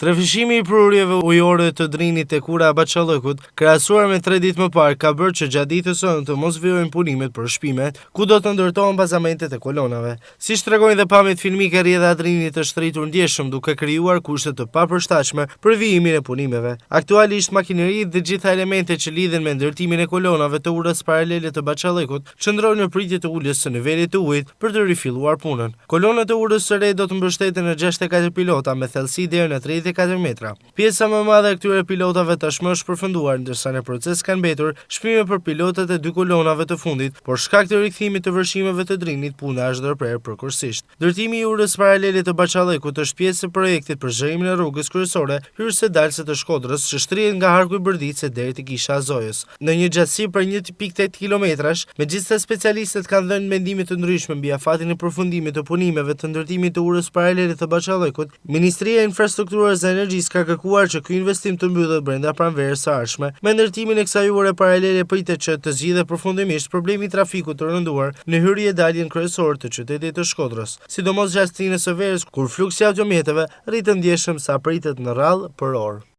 Trefishimi i prurjeve ujore të Drinit tek ura e Bahçallëkut, krahasuar me tre ditë më parë, ka bërë që gjatë ditës së hënë të mos vijojnë punimet për shpime, ku do të ndërtohen bazamentet e kolonave. Siç tregojnë dhe pamjet filmike, rrjedha e Drinit është rritur ndjeshëm, duke krijuar kushte të papërshtatshme për vijimin e punimeve. Aktualisht, makineritë dhe gjitha elementet që lidhen me ndërtimin e kolonave të urës paralele të Bahçallëkut qëndrojnë në pritje të uljes së nivelit të ujit për të rifilluar punën. Kolonat e urës së re do të mbështeten në 64 pilota me thellësi deri në 34 metra. Pjesa më e madhe e këtyre pilotave tashmë është përfunduar, ndërsa në proces kanë mbetur shpime për pilotat e dy kolonave të fundit, por shkak të rikthimit të vërshimeve të Drinit puna është ndërprerë përkohësisht. Ndërtimi i urës paralele të Bahçallëkut është pjesë e projektit për zgjerimin e rrugës kryesore hyrëse-dalëse të Shkodrës, që shtrihet nga harku i Bërdicës deri te Kisha e Zojës. Në një gjatësi prej 1.8 kilometrash, megjithëse specialistët kanë dhënë mendime të ndryshme mbi afatin e përfundimit të punimeve të ndërtimit të urës paralele të Bahçallëkut, Ministria e Infrastrukturës dhe Energjisë ka kërkuar që ky investim të mbyllet brenda pranverës së ardhshme. Me ndërtimin e kësaj ure paralele pritet që të zgjidhet përfundimisht problemi i trafikut të rënduar në hyrje-daljen kryesore të qytetit të Shkodrës, sidomos gjatë stinës së verës kur fluksi i automjeteve rritet ndjeshëm sa pritet në radhë për orë.